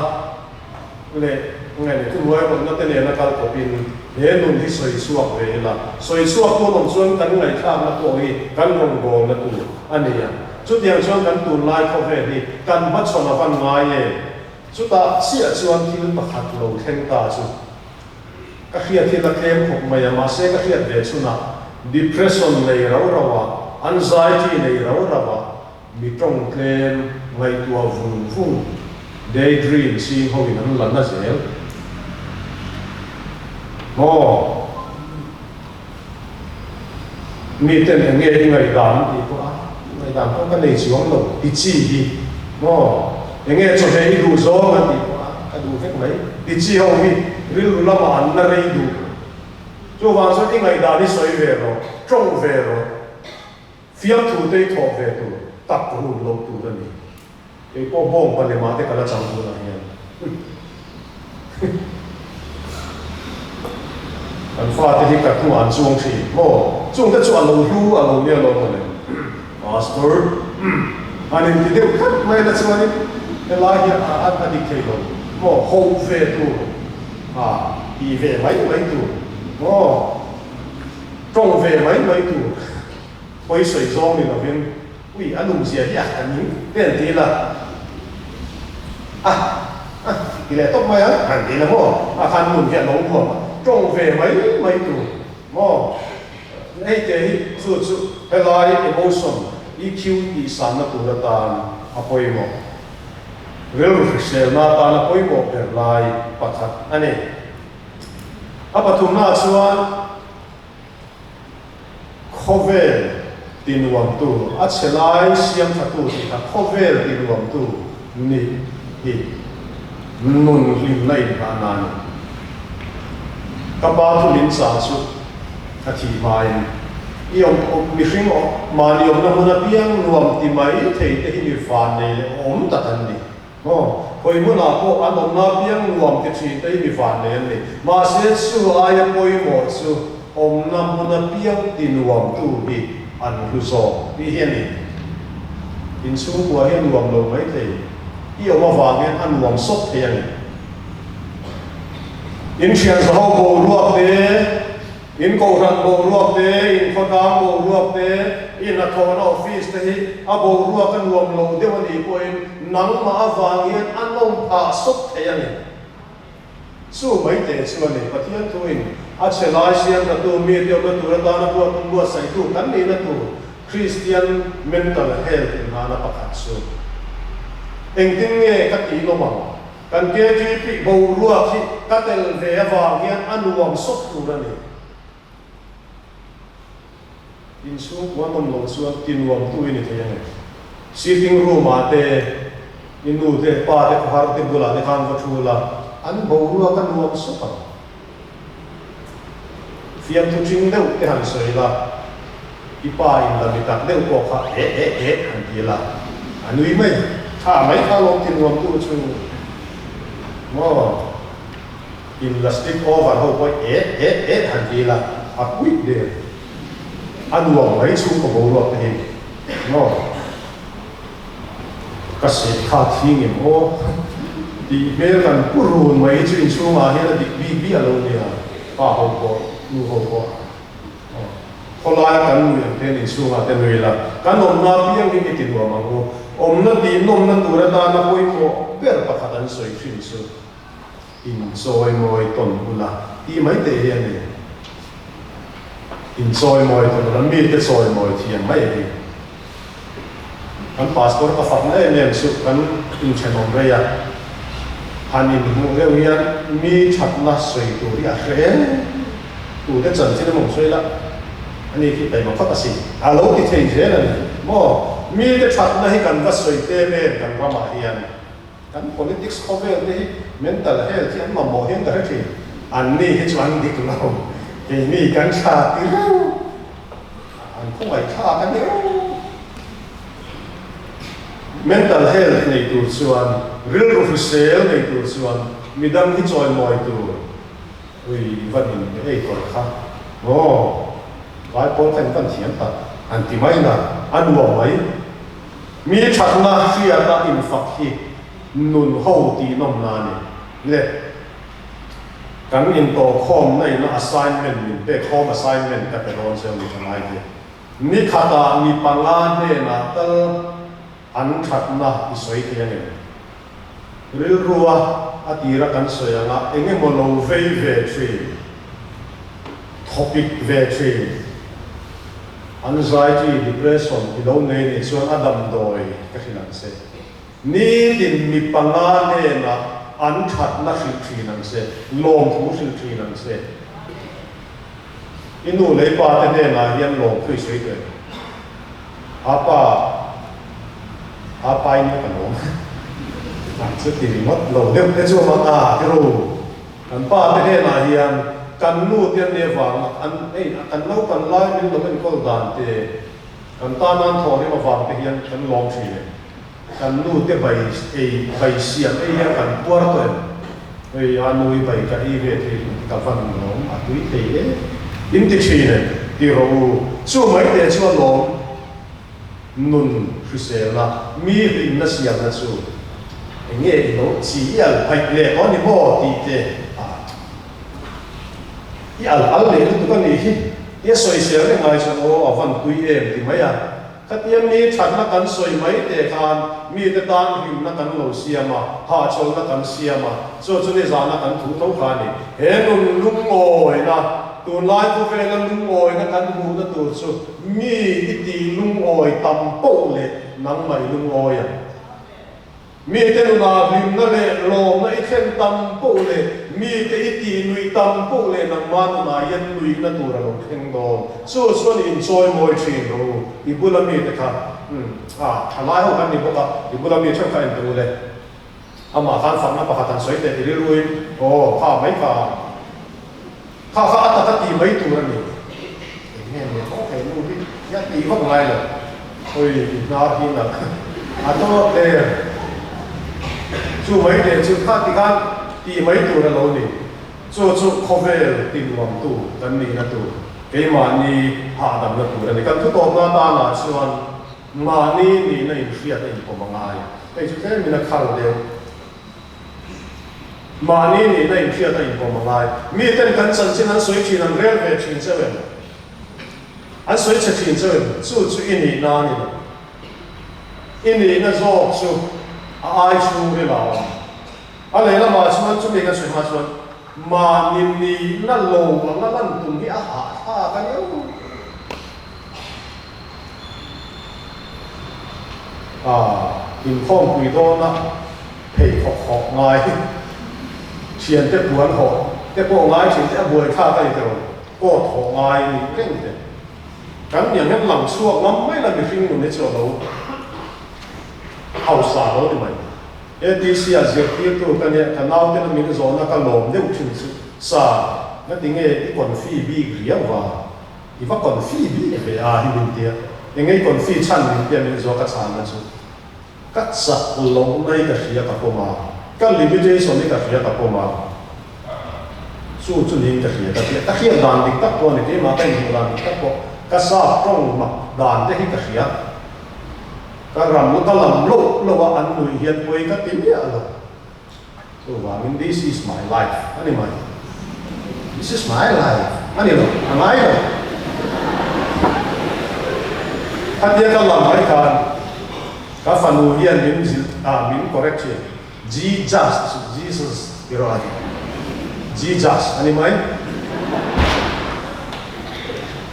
leh ngaih thuhnuai rawtna te nena kal kawpin he nun hi sawi chhuak ve ila, sawi chhuak tu awm chuan kan ngaihthlakna pawh hi kan rawngbawlna tur a ni a. Chutiang chuan kan tunlai khawvel hi kan hmachhawn a van ngai em? Chutah chiah chuan thil pakhat lo thleng ta chu ka hriat hi la tlem khawp mai a, mahse ka hriat ve chhunah depression nei rau rau a, anxiety nei rau rau a, Mi tawng tlem ngaihtuah vung vung, day dream ching ho in an la na zel. Maw? Mi ten eng nge i ngaihdan an tih pawh a, ngaihdan pawh ka nei chuang lo ti chi hi. Maw? Eng nge chawhmeh i duh zawng an tih pawh a, ka duh vek mai ti chi ho hi rilru lamah an la rei duh. Chuvang chuan i ngaihdan i sawi ve rawh, tawng ve rawh. Fiamthu te i thawh ve tur tak run lo tur a ni. Kei pawh bawng palema te ka la chang tunah hian. Kan fate hi ka hnungah an chuang thin maw? Chungte chu a lo hlu a lo nia lo mawle. Pastor han inti deuh tlat mai la chuanin helai hi a dik thei lo maw? Hoh ve tur a tih ve mai mai tur maw? Tawng ve mai mai tur pawi sawi zawng ni lovin, Ui, a lum zia hi a ka ning te an ti la, a, a, ti leh tawp mai ang, han ti la maw? A khan nun hi a lo nuam a, tawng ve mai mai tur maw? Hei te hi chu chu helai emotion, EQ tih sanna tur atan a pawimawh. Rilru hriselna atan a pawimawh ber lai pakhat a ni. A pathumnaah chuan khawvel tinuamtu, a chhe lai siamthatu tih kha khawvel tinuamtu nih hi nun hlimna inhahna a ni. Ka pa thu min chah chu a thih hmain i awm mihring mahni awmna hmun apiang nuam ti mai thei te hi mi vannei leh awm tak an ni. Aw, khawi hmunah pawh an awmna apiang nuam ti thin te hi mi vannei an ni. Mahse, chu aia pawimawh chu awmna hmun apiang ti nuamtu hi an hlu zawk tih hi a ni. Inchhungkua hi a nuam lo maithei. I awm avang hian a nuam sawt thei a ni. Inthian zaho boruak te. In kohhran boruak te, in khawtlang boruak te, i hnathawhna office te hi a boruak a nuam lo deuh a nih pawhin nangmah avang hian a nawm phah sawt thei a ni. Chu mai teh chu a ni. Pathian thuin a chhe lai siamtatu mite awmna tur atana buat buatsaihtu kan nihna tur Kristian mental health inhana pakhat chu engtin nge ka tih lawm ang? Kan KTP boruak hi ka tel ve avang hian a nuam sawt tur a ni. Inchhungkua nawm loh chuan ti nuamtu i ni thei a ni. Sitting room ah te, i nu te, pa te, khawhar te bulah te khan va thu la, an boruak a nuam sawt ang. Fiamthu ṭing deuh te han sawi la, i pa in la mi tak deuh pawh kha eh eh eh han ti la, a nui mai. Tha mai kha lawm ti nuamtu chu maw? In la sleep over ho pawh eh eh eh han ti la, a puih der. A nuam mai chhungkaw boruak te hi maw? Ka seh kha thi ngem aw tih hmel kan pu run mai hi chu inchhungah hian a dik bik biah lo nia, pa ho pawh, nu ho pawh aw khawlaia kan nui ang te hian inchhungah te nui la, kan awmna apiang hi i ti nuam ang u. Awmna tih nawmna tur atana pawimawh ber pakhat an sawi thin chu Inchawimawi tawn ula tih mai teh hi a ni. Inchawimawi tawn ula, mite chawimawi thiam mai hi. Kan pastor ka fakna em em chu kan inthenawm rei a, han inhmuh deuh hian mi thatna sawi tur hi a hre em? Tute chanchin emaw sawi la, ani khi taima phawt a si. A lo ti thei zel a ni maw? Mite thatna hi kan va sawi tlem em kan ramah hian. Kan politics khawvel te hi mental health hi an mamawh hian ka hre thin. An ni hi chu an dik lo. Keini kan tha ti reuh. An khawngaihthlak a ni reuh. Mental health nei tur chuan, rilru hrisel nei tur chuan midang hi chawimawi tur. Ui van in pe ei kawr kha maw? Vai pawl kha in van thiam tak an ti mai na, a nuam mai. Mi thatna hriata infak hi nun ho tih nawmna a ni. Le, kan intawhkhawmna ina assignment min pek, home assignment ka pe dawn che ni tha lai te. Ni khatah mi panga hnenah tal an thatna i sawi thei a ngem? Rilrua a tira kan sawi anga eng emaw lo vei ve thin, thawpik ve thin, anxiety, depression i lo nei nih chuan a damdawi ka hrilh ang che. Nitin mi panga hnenah an thatna hrilh thin ang che, lawmthu hrilh thin ang che. I nu leh i pa te hnenah hian lawmthu i sawi teh. Apa, apa in ka lawm a chuti ringawt lo deuh te chu a a ti ru. Kan pa te hnenah hian kan nu te an nih avanga an ei kan naupan lai min lo enkawl dan te, kan tan an thawhrim avang te hian kan lawm thin e. Kan nu te bai ei bai siam ei hian kan puar tawh em? Hei a nu i bai ka ei ve thei hlum ka van lawm a tui thei e in ti thin e ti rawh u. Chu mai te chu a lawm nun hriselna mi hlimna siamna chu eng nge i lo chi i al phaih leh tawh a ni maw tih te a i al al leh lutuk a nih hi tia sawisel reng ai chuan aw a van tui em ti mai a. Khatia mi thatna kan sawi mai te khan mite tan hlimna kan lo siam a, hahchawlhna kan siam a, chu chu nizahna kan thu tho kha a ni. He nun lungawina, tunlai khawvela lungawina kan hmuhna tur chu mi i tih lungawi tam poh leh nangmah i lungawi ang. Mite nunah hlimna leh lawmna i thlen tam poh leh mite i tih nuih tam poh leh nangmah nunah hian nuihna tur a lo thleng dawn. Chu chuan inchawi mawi thin rawh u. I bula mite kha, umm, ah, tha lai ho kan ni bawk a, i bula mi theuh kha en teh u le. Amah khan fakna pakhat han sawi teh ti rilruin, aw, kha mai kha, kha kha a taka tih mai tur a ni. Eng nge nia maw he nu hi hi a tih vak ngai lo. Oi i hnar hi nalh a tawp der. Chu mai teh chu kha ti khan tih mai tur a lo ni. Chu chu khawvel tinnuamtu kan nihna tur, keimahni hahdamna tur a ni. Kan thutawpna atanah chuan mahni nihna inhriat a inpawm a ngai. Hei chu tlemin a khal deuh. Mahni nihna inhriat a inpawm a ngai. Miten kan chanchin an sawi thin, an rel ve thin cheu em? An sawi chhe thin cheu em? Chu chu i nihna a ni lo. I nihna zawk chu a ai chhungril ah a awm. A lehlamah chuan chumi kan sawi hma chuan mahni nihna lo anga lan tum hi a hahthlak a ni o. A inkhawmpui dawna pheikhawk hawh ngai thiante puan hawh te pawh ngai thin te a buaithlak a ni tawh coat hawh ngai nih reng te. Kan niang hian lang chhuak ngam mai la mihring nun hi chu a lo hausa lo ni mai. ATC ah zirtirtu ka nia, ka nauten a min zawhna ka lawm deuh thin chu, Sir, ngatinge i confi bik riau va? I va confi bik ve a hi min tia. Enge i confi chhan min tia min zawh ka chhanna chu ka chak loh na hi ka hria ka pawm a, ka limitation hi ka hria ka pawm a, chu chu niin ka hria ka tia. Ka hriat dan dik tak pawh a ni, keimah ka inhmuh dan dik tak pawh ka sap tawng mak dan te hi ka hria. Ka ram ka lam loh loh a an nuih hian pawi ka ti miah lo. Chuvangin this is my life a ni mai. This is my life a ni lo, a ngai lo. Khatia ka lam mai khan ka fanu hian min zilh a, min correct thin. Jesus chu Jesus ti rawh a ti. Jesus a ni mai.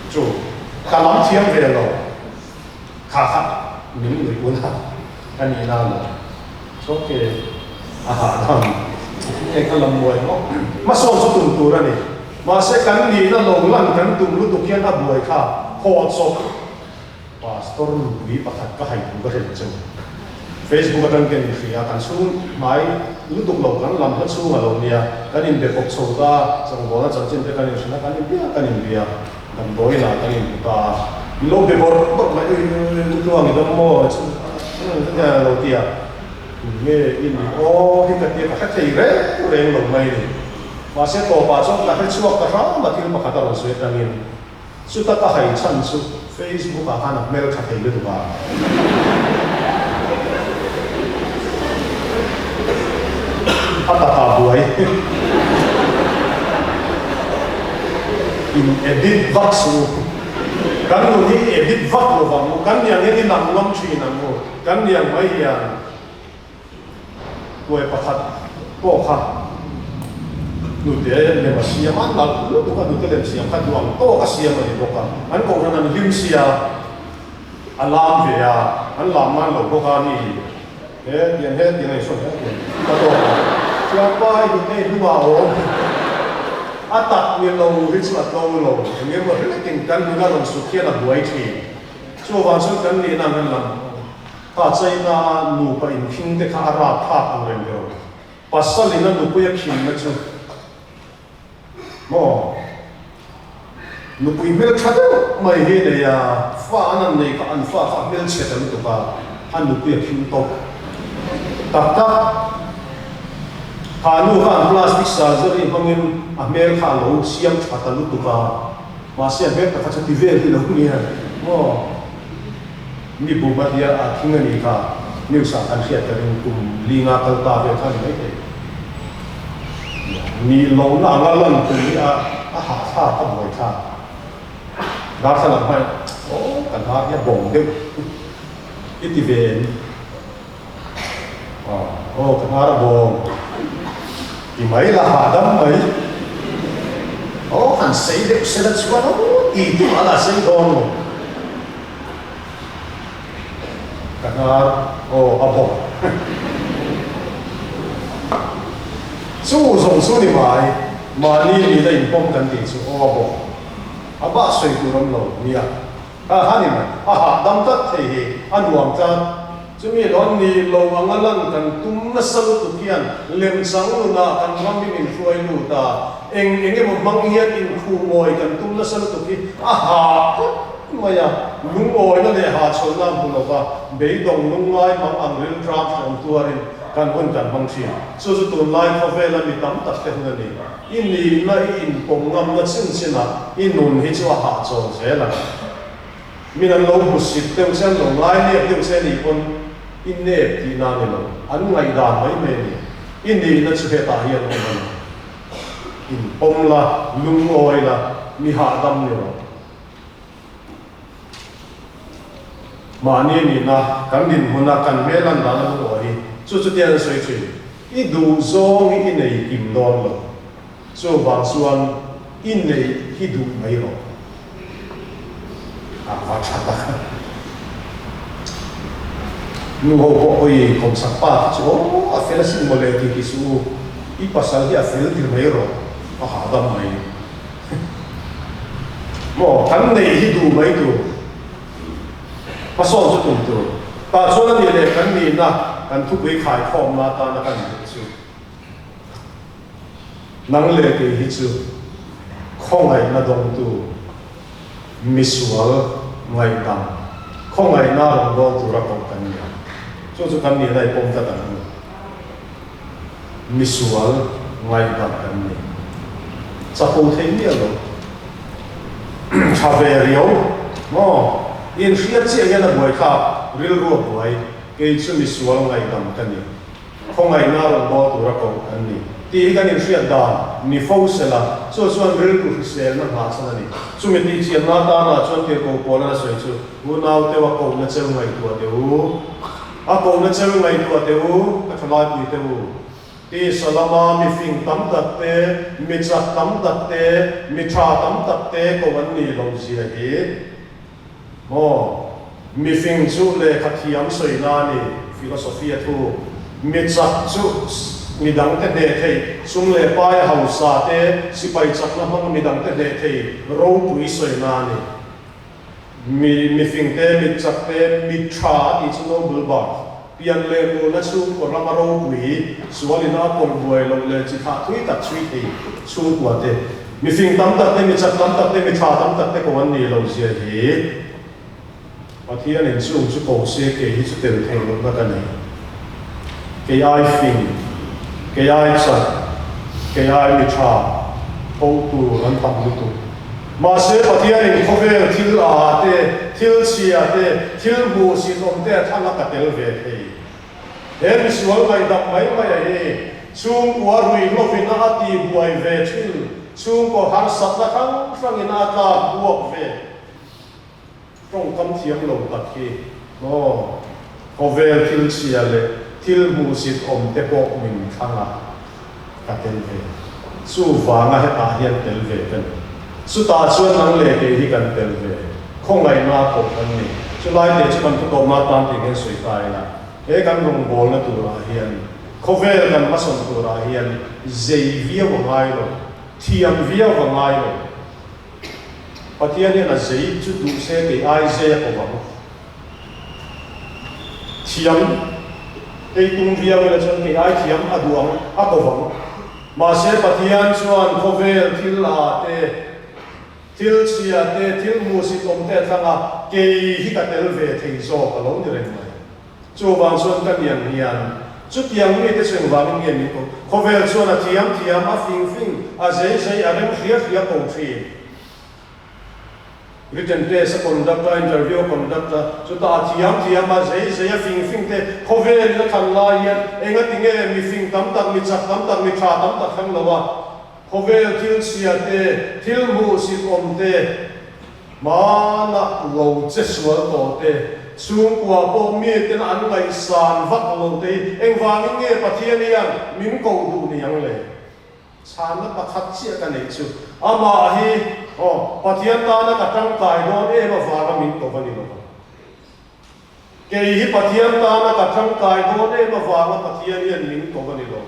Chu ka lam thiam ve lo. Kha kha min nuih un a, ka nih na lo. Chawke a hahdam nge ka lam buai maw? Hmasawn chu tum tur a ni. Mahse kan nihna lo lan kan tum lutuk hian a buai kha haw chawp. Pastor nupui pakhat ka hai thu ka hrilh che u. Facebook atang ken in hria, kan chhung hmai lutuk lo kan lam hla chhung a lo nia, kan inbe pawp chho ta, changbawlna chanchin te kan inhrilh a, kan inbia kan inbia. Damdawiin ah kan inhmu ta a, min lo be bawrh bawrh mai, Ui ui ui tluang i dam maw? Chuan lo ti a, Nge i nih aw hi ka tia ka hre thei reng reng lo mai ni. Mahse tawpah chuan ka hre chhuak ta hram a thil pakhat a rawn sawi atangin chuta ka hai chhan chu Facebook ah khan a hmel tha thei lutuk a. A takah buai in edit vak suh u. Kan nun hi edit vak lo vang u. Kan niang hian i lang ngam thin ang u. Kan niang mai hian kuai pakhat pawh kha hnute lem a siam a, nalh lutuk a hnute lem siam kha duang tawk a siam a ni bawk a. An kohhran an hlim sia. A lam ve a, an lam nan lo bawk a ni. He tiang he tiang ei sawn he tiang ka tawk a, chuan pa i hnute i hnungah a awm. A tak ni lo hi chu a tlo lo, eng emaw hrekin kan nuna rawn sut hian a buai thin. Chuvang chuan kan nihna ang kan lam kha China a nupa inkhing te kha a rapthlak ang reng ber. Pasalin a nupui a khinna chu. Maw? Nupui hmeltha deuh mai hi nei a, fa an an nei kha an fa kha a hmelchhe ta lutuk a, a nupui a khim tawp tak tak. Kha nu kha an plastic surgery hmangin a hmel kha a lo siam tha ta lutuk a, mahse a hmel takha chu ti vel hi lo nia maw? Mi bum a hlia a thing a nih kha news ah kan hriat ka ring kum linga kal ta vel kha a ni maithei. Nih lohna anga lan tum hi a a hahthlak a buaithlak. Darthlalang hmai aw kan har hi a bawng deuh i ti ve em? Aw ka hnar a bawng ti mai la hahdam mai. Aw han sei deuh sela chuan aw ti tu a la sei dawn lo. Ka hnar aw a bawk. Chu zawng chu ni mai, mahni nihna inpawm kan tih chu aw a bawk. A bak sawi tur awm lo nia. Kha kha ni mai, a hahdam tlat thei hi a nuam tlat. Chumi lo ni lo anga lan kan tum nasa lutuk hian lemchang nunah kan ram hi min hruai lut a, eng eng emaw hmang hian inkhuhmawi kan tum nasa lutuk hi a hah khawp mai a, lungawina leh hahchawlhna hmu lova beidawng lungngai mang ang rilṭam hreawm tuarin kan hun kan hmang ṭhin. Chu chu tunlai khawvela mi tam tak te hun a ni. I nihna i inpawm ngamna chin chinah i nun hi chu a hahchawl zel ang. Min an lo hmusit deuh che, an lo ngai nep deuh che anih pawn i nep tihna a ni lo, an ngaihdan mai mai a ni. I nihna chu hetah hian awm a ni. Inpawm la, lungawi la, mi hahdam ni rawh. Mahni nihna, kan dinhmuna kan hmel lan dan a lungawi hi chu chutiang an sawi thin. I duh zawng hi i nei kim dawn lo. Chuvang chuan i neih hi duh mai rawh. A va tha tak a. Nu ho pawh hawi kawmsak pa kha chu aw a fel asin mawle tih hi suh u. I pasal hi a fel ti mai rawh. A hahdam mai. Maw kan neih hi duh mai tur. Hmasawn chu tum tur. Tah chuan a nih leh kan nihna, kan thupui khaikhawmna atana kan duh chu nang leh kei hi chu khawngaihna dawngtu, misual ngaihdam, khawngaihna rawn dawl tura koh kan ni ang. Chu chu kan nihna i pawm tlat ang u. Misual ngaihdam kan ni. Chapo thei miah lo. Tha ve riau maw? Inhriat chiah hian a buai thlak, rilru a buai. Kei chu misual ngaihdam ka ni. Khawngaihna rawn bawl tura koh kan ni. Tih hi kan inhriat dan ni fo sela, chu chuan rilru hriselna nghahchhan a ni. Chumi tihchianna atana chuan tirhkoh pawlana sawi chu, Unau teuh a kohna cheu ngaihtuah teh u. A kohna cheu ngaihtuah teh u, ka thalaipui teh u. Tisa lama mi fing tam tak te, mi chak tam tak te, mi tha tam tak te ko an nih loh zia hi maw? Mi fing chu lehkha thiam sawina a ni, philosophy a thu. Mi chak chu mi dangte hneh thei, sum leh paia hausa te, sipai chakna hmanga mi dangte hneh thei ropui sawina a ni. Mi mifing te, mit chak te, mit tha a tih chu noble birth, pian leh murna chhungkaw rama ropui, sual ina pawlh buai loh leh chi thah thui tak chhui thei chhungkua te, mifing tam tak te, mi chak tam tak te, mi tha tam tak te ko an nih loh zia hi Pathian in chung chu ko se kei hi chu tel thei lohna ka nei. Kei ai fing, kei ai chak, kei ai mi tha koh tur an tam lutuk. Mahse, Pathianin khawvel thil a te, thil chhia te, thil hmuhsit awm te a thlang a ka tel ve thei. He misual ngaihdam mai mai a hi chhungkua ruihhlovin a a tihbuai ve thin, chhungkaw harsatna hrang hrangin a tlak buak ve. Tawngkam thiam lo tak hi maw khawvel thil chhia leh thil hmuhsit awm te pawh min thlang a, ka tel ve. Chuvanga hetah hian tel ve ka ni. Chutah chuan nang leh kei hi kan tel ve. Khawngaihna pawh kan ni. Chulai te chu kan thutawmna tan tih hian sawi ta ila, he kan rawngbawlna turah hian, khawvel kan hmasawn turah hian zei viau a ngai lo, thiam viau a ngai lo. Pathian hian a zei chu duh se kei ai zei a ko vang. Thiam ei tum viau ila chuan kei ai thiam a duh ang a ko vang. Mahse Pathian chuan khawvel thil ah te, thil chhia te, thil hmuhsit awm te a thlang a, kei hi ka tel ve thei zawk a lo ni reng mai. Chuvang chuan ka niang hian chutiang mite chu engvangin nge min ko? Khawvel chuan a thiam thiam, a fing fing, a zei zei, a rem hria hria ko thin. Written test a conduct a, interview a conduct a, chutah a thiam thiam, a zei zei, a fing fing te khawvelin a thlan lai hian engati nge mi fing tam tak, mi chak tam tak, mi tha tam tak thlang lo a, khawvel thil chhia te, thil hmuhsit awm te, Hmanah lo che sual tawh te, chhungkua pawh miten an ngaihsan vak lo te hi engvangin nge Pathian hian min koh duh ni ang le? Chhanna pakhat chiah ka neih chu amah hi aw Pathian tana ka tangkai dawn em avanga min ko va ni lo vang. Kei hi Pathian tana ka tangkai dawn em avanga Pathian hian min ko a ni lo.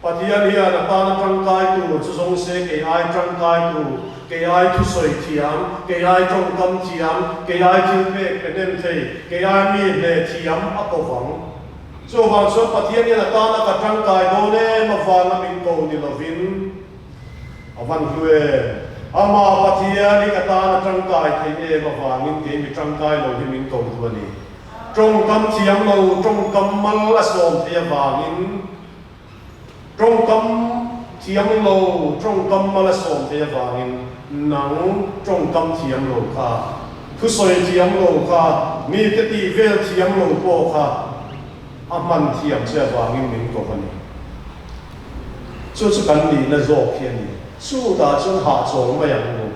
Pathian hian a tana tangkai tur chu zawng se kei ai tangkai tur, kei ai thusawi thiam, kei ai tawngkam thiam, kei ai thilpek pe hnem thei, kei ai mi hle thiam a ko vang. Chuvang chuan Pathian hian a tana ka tangkai dawn em avanga min ko ni lovin, A van hlu em? Amah Pathian hi ka tan a tangkai theih em avangin kei mi tangkai lo hi min ko duh a ni. Tawngkam thiam lo, tawngkam mal a sawm theih avangin, tawngkam thiam lo, tawngkam mal a sawm theih avangin nang tawngkam thiam lo kha, thusawi thiam lo kha, mite tih vel thiam lo pawh kha a hman thiam che avangin min ko a ni. Chu chu kan nihna zawk hi a ni. Chutah chuan hahchawl mai ang u.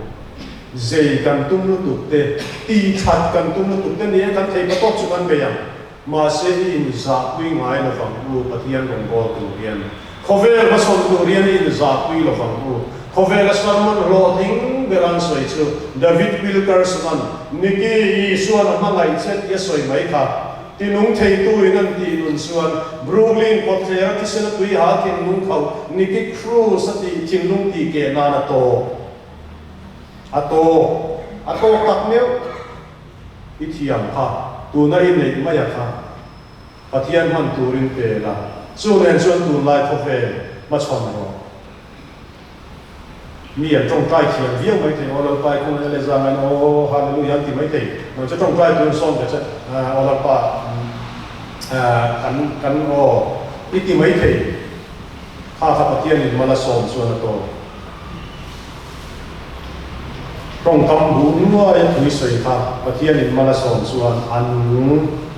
Zei kan tum lutuk te, tih that kan tum lutuk te nia kan thei pa tawk chu kan bei ang. Mahse i inzahpui ngai lo vang u Pathian rawngbâwl tur hian. Khawvel hmasawn tur hian i inzahpui lo vang u. Khawvela sermon hlawhtling ber an sawi chu David Wilkerson-a'n Nicky Isua'n a hmangaih che tih a sawi mai kha. Tinung theitu in an tih nun chuan Brooklyn kawtthler a thisena tui ha thinlung khauh Nicky Cruz a tih thinlung tih keh nan a tawk. A tawk. A tawk tak meuh. I thiam kha, tuna i neih maia kha Pathian hman turin pe la, chu nen chuan tunlai khawvel hmachhawn rawh. Mi an tawngtai thiam viau mai thei, Aw Lalpa i khawngaih a leh zang aiin aw Hallelujah an ti mai thei. Nang chu tawngtai turin sawm ve che, Aw Lalpa kan kan aw i ti mai thei. Kha kha Pathianin mal a sawm chuan a tawk. Tawngkam buh nuai a thui sawi kha Pathianin mal a sawm chuan a nung.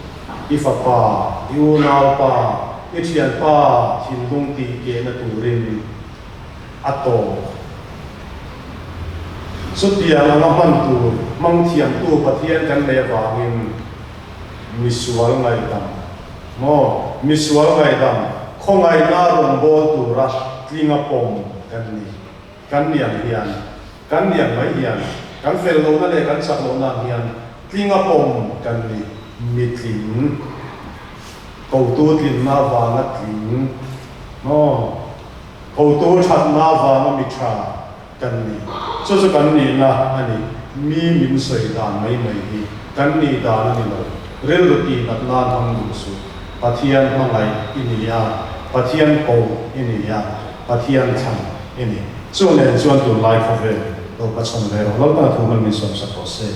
I fapa, i unaupa, i thianpa thinlung tih kehna turin a tawk. Chutiang anga hman tur hmang thiamtu Pathian kan nei avangin misual ngaihdam maw? Misual ngaihdam khawngaihna rawnbawl tura tlinga pawm kan ni. Kan ni ang hian, kan ni ang mai hian, kan fel lohna leh kan chak lohna ang hian tlinga pawm kan ni. Mitling, kotu tlinna avanga tling maw? Hotu thatna avanga mi tha kan ni. Chu chu kan nihna a ni. Mi min sawi dan mai mai hi kan nih dan a ni lo. Rilru tih nat nan hmang duh suh. Pathian hmangaih i ni a, Pathian ko i ni a, Pathian thlan i ni. Chu nen chuan tunlai khawvel lo ka chhawn ve rawh. Lalpan a thu hman min sawmsak rawh se.